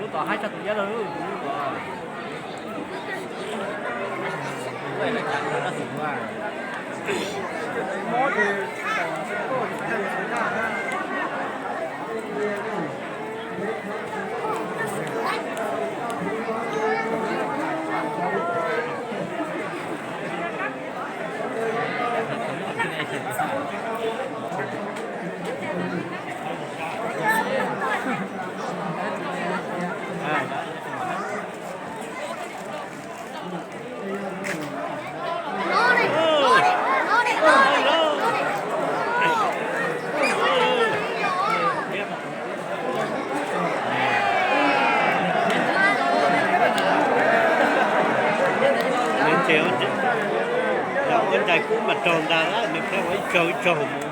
lub tom haib tshaj tus nyab lawm. Ua nrais kub mas raug ntag, nws pheej ua ib tsaug ib tsaug mus.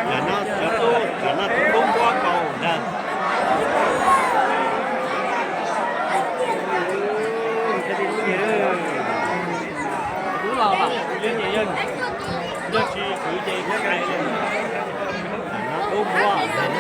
Tam no cov tub, tam no tus tub npuab nkaus ntag. Tam no tub npuab ntag.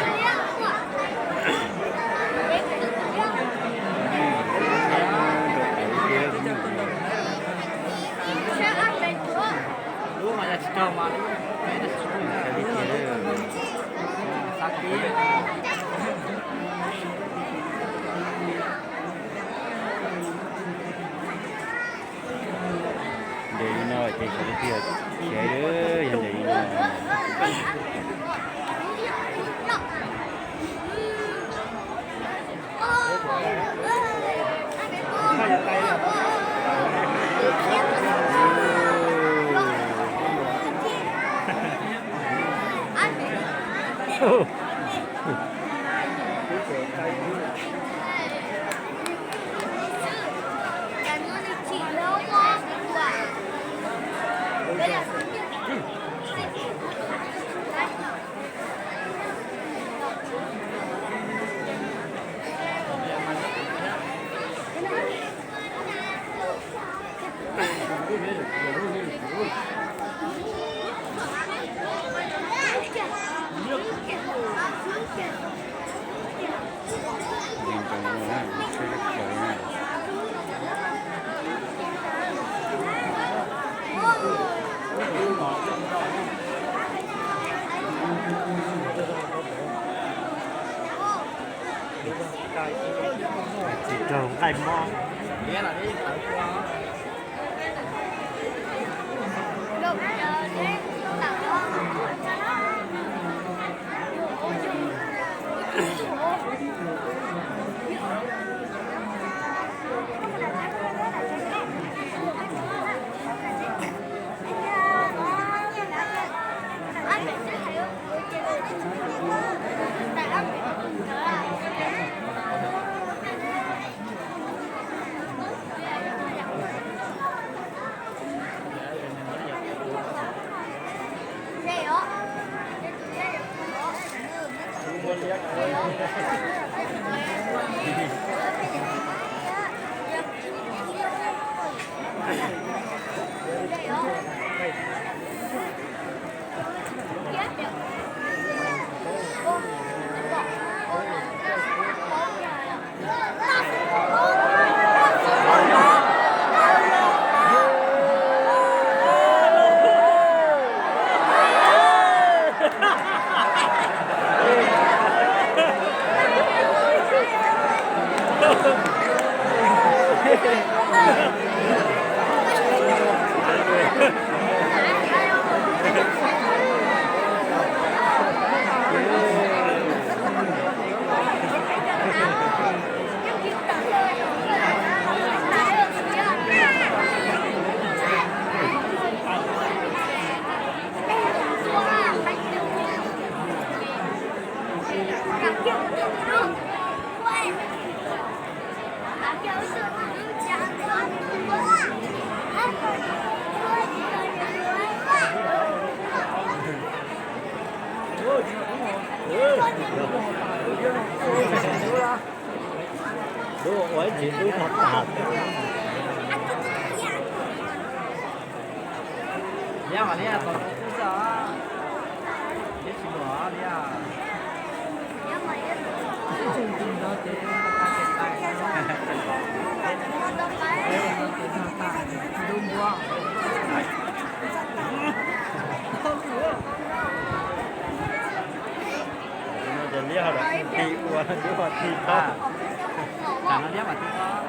Ntes li no ces sawv daws thiaj khiav, yog ntes li no. Tsis raug nqaij mob. Lub ua ib tsis lub tag tas. Liab mas liab tau lub xwb os. Liab tsis muaj liab. Ces liab los ti ua liab ua ti tau. Tam no liab mas ti tau.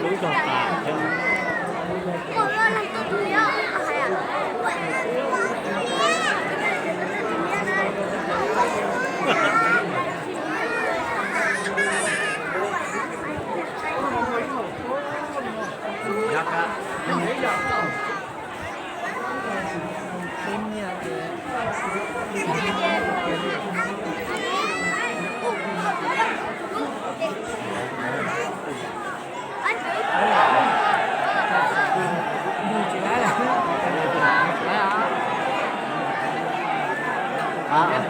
Lub zog tas thiab.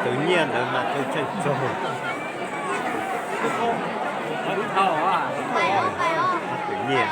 Tus nyiaj ntawd mas tus tseem tsaug. Tus nyiaj.